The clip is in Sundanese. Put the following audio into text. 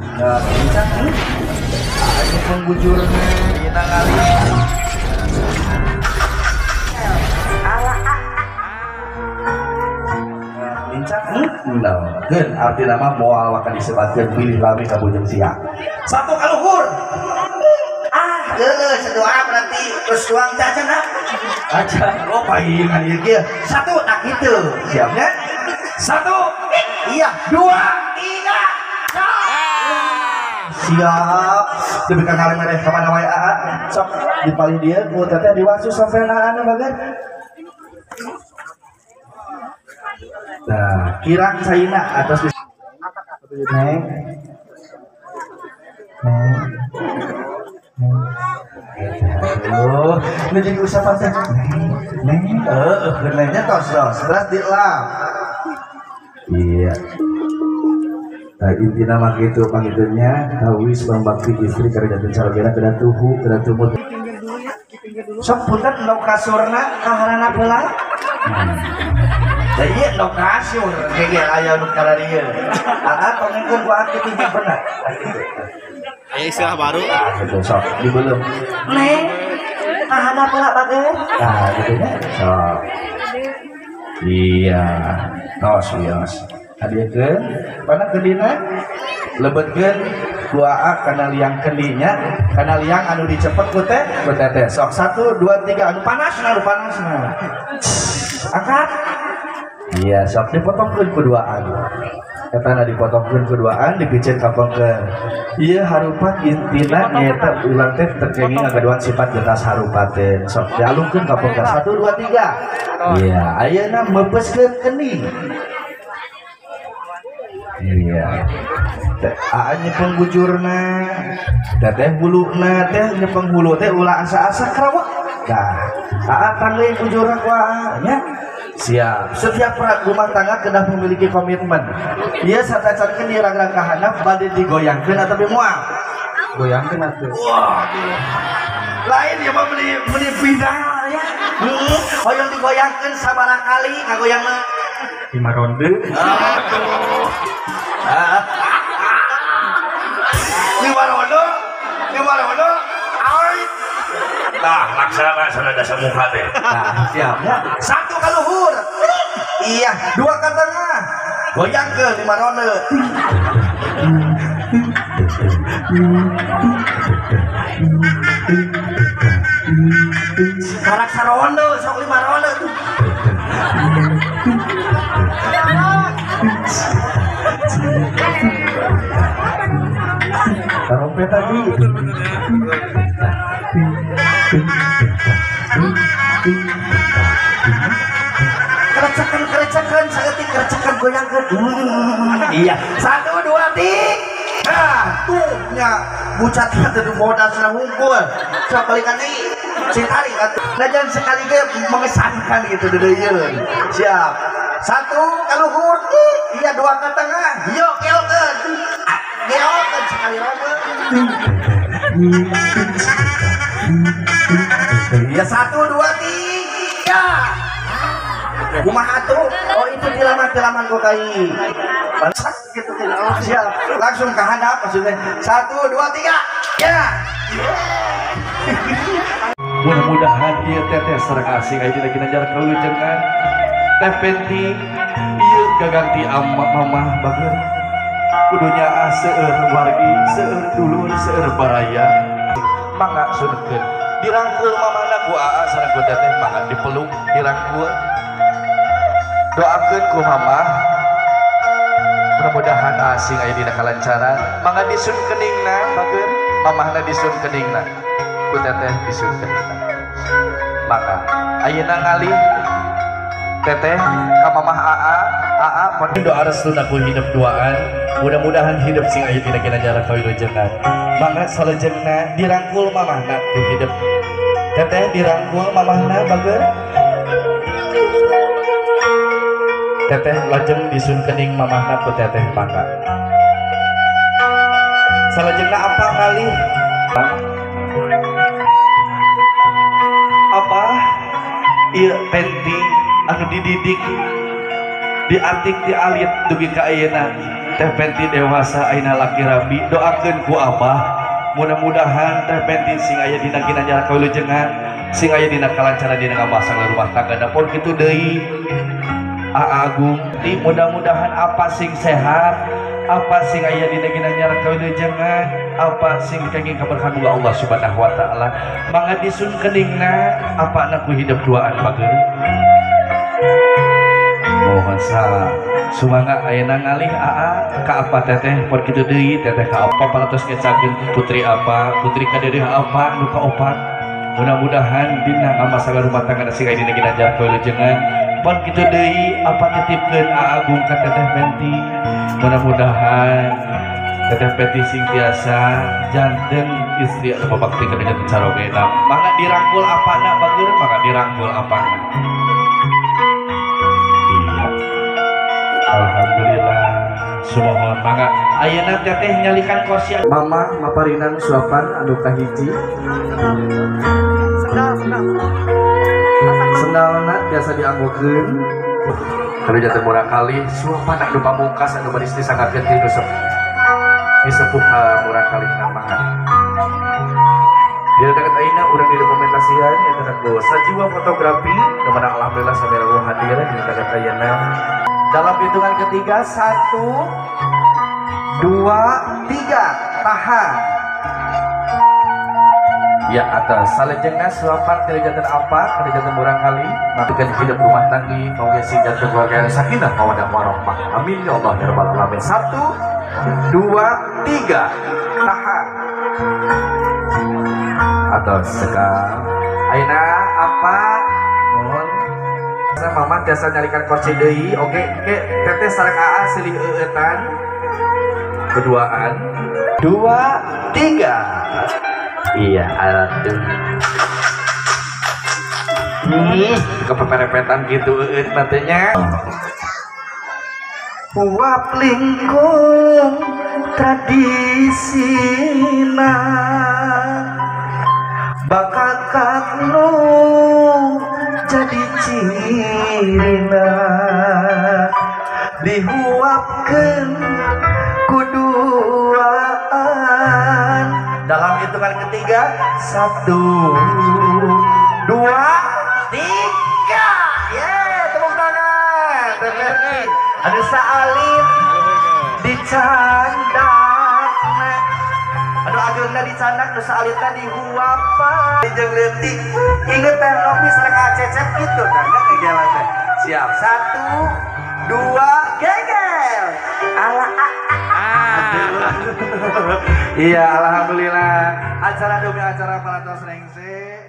Nah, lincah. Ayo pengbujurna dina ngalih. Lincah. Nah, keun artina mah moal waka disebatkeun pilih lami ka bujeng sia. Satu kaluhur. Ah, geus doa berarti terus tuang teh acan ah. Acan, oh pahingan ieu kieu. Satu tak kitu. Siapnya? Satu, iya, dua, tiga. Siap. Teu ka ngalemeh ka mana wae aa. Sok di palih dieu ku teteh diwasu sampean bager. Nah, kirang caina atas di neng. Neng. Aduh, ini jadi usapan teh. Neng, nengnya tos tos, terus dilap. Iya. Nah, intina mah kitu pangitunya, tawis pambakti istri karena calogena kedah tuhu, kedah tumut. Sok punten endog kasurna kaharana heula. Da ieu endog kasur, ge aya nu kararieu. Aa tongengkeun ku aki tinggi bener. Aya istilah baru. Ah, gitu sok dibelem. Neng, kahana heula bager. Nah, gitu nya. Sok. Iya, tos wios. Hadiekeun pana kendina lebetkeun ku aa kana liang kendinya, kana liang anu dicepet ku teh, ku teteh. Sok 1 2 3 anu panasna, anu panasna. Angkat. Iya, sok dipotongkeun ku duaan. Etana dipotongkeun ku duaan, dipiceun ka pengker. Ieu harupat intina nyaeta ulang teh terkenging ngagaduhan sifat getas harupateun. Sok dialungkeun ka pengker. 1 2 3. Iya, ayeuna meupeskeun kendi. Iya. Aa nyepeng bujurna, teteh huluna teh nyepeng hulu teh ulah asa-asa kerawak. Nah, aa tanggeuy bujurna ku aa nya. Siap. Setiap rumah tangga kedah memiliki komitmen. Ieu satacankeun di ragrag ka handap bade digoyangkeun atawa moal. Goyangkeun atuh. Wah. Lain ya mah meuli pindah ya. Heeh, hoyong digoyangkeun sabaraha kali ngagoyangna? 5 ronde. Aduh. 5 ronde, 5 ronde. Ait. Tah, laksana sana dasar muka teh. Nah, siap ya. 1 ka luhur. Iya, 2 ka tengah. Goyangkeun 5 ronde. Karak saronde sok 5 ronde. Trompet tadi. Kerecekan kerecekan saeutik kerecekan goyangkeun. Iya. 1 2 3. Nah, tuh nya bucat teh modal cenah hungkul. Sok balikan deui. Cing tarik atuh. Nah, jangan sekali ge mengesankan gitu deudeuyeun. Siap. 1 ka luhur. Iya, 2 ka tengah. Yo keokeun. Geokeun sekali ronde. Iya, 1 2 3. Kumaha tuh? Oh, itu tilaman-tilaman ku kai. Bangsat gitu. Siap. Langsung ke handap maksudnya. 1 2 3. Ya. Mudah-mudahan ieu teteh sareng asing aya dina ginanjar kawilujengan. Teh Penti ieu gaganti amma mamah bager. Kudunya seueur wargi, seueur dulur, seueur baraya. Mangga sunkeun. Dirangkul mamahna ku aa sareng ku teteh mangga dipeluk, dirangkul. Doakeun ku mamah. Mudah-mudahan asing aya dina kalancaran. Mangga disun keningna bager, mamahna disun keningna. Ku teteh disun keningna. Mangga ayeuna ngalih teteh ka mamah aa, aa doa restuna ku hidup duaan. Mudah-mudahan hidup sing aya dina ginanjar kawilujengan. Mangga salajengna dirangkul mamahna ku hidup. Teteh dirangkul mamahna bager. Teteh lajeng disun kening mamahna ku teteh mangga. Salajengna apa ngalih? Apa ieu Penti anu dididik Diantik dialit dugi ka ayeuna Teh Penti dewasa ayeuna laki rabi doakeun ku abah mudah-mudahan Teh Penti sing aya dina ginanjar kawilujengan sing aya dina kalancaran dina ngamasang rumah tangga pon kitu deui Agung di mudah-mudahan apa sing sehat apa sing aya dina ginanjar kawilujengan apa sing kenging kaberkahan Allah Subhanahu wa taala mangga disun keningna apa ku hidup duaan bager mohon salah sumangga ayeuna ngalih aa ka apa teteh pon kitu deui teteh ka apa parantos ngecakeun putri apa putri kadeudeung apa nu kaopat mudah-mudahan dina ngamasalah rumah tangga sing aya dina ginanjar kawilujengan pon kitu deui apa titipkeun Agung ka Teteh Penti mudah-mudahan Teteh Penti sing tiasa janten istri anu babakti kana janten sarogena mangga dirangkul apana bager mangga dirangkul apana. Iya alhamdulillah sumohon mangga ayeuna teteh nyalikan kursi mama maparinan suapan anu kahiji sendal sendal sendalna biasa dianggokeun kalau jatuh murah kali suapan anu pamungkas anu bari disanggakeun ti disepuh murah kali mangga di dekat ayeuna urang didokumentasian ya tentang Sajiwa Fotografi di mana alhamdulillah sampai rawuh hadir di dekat ayeuna. Dalam hitungan ketiga 1 2 3 tahan ya atas salajengna suapan kerajaan apa kerajaan murah kali maka hidup rumah tanggi oge sing janten keluarga yang sakinah mawaddah warahmah amin ya Allah ya rabbal alamin. 1 2 3 tahan atau sekal ayeuna apa mohon mama tiasa nyalikan kursi deui oke ke teteh sareng aa silih eueutan berduaan 2 3 iya atuh kepeperepetan gitu eueut nantinya uap lingkung tradisina bakal nu jadi cirina dihuapkeun kuduaan dalam hitungan ketiga 1 2 3 ye tepuk tangan anu saalit dicandak anu ageungna dicandak nu saalitna dihuapan jeung leutik inget teh Nopi sareng Acecep kitu tah nya kegelan teh siap 1 2 gegel ala iya alhamdulillah acara demi acara parantos rengse.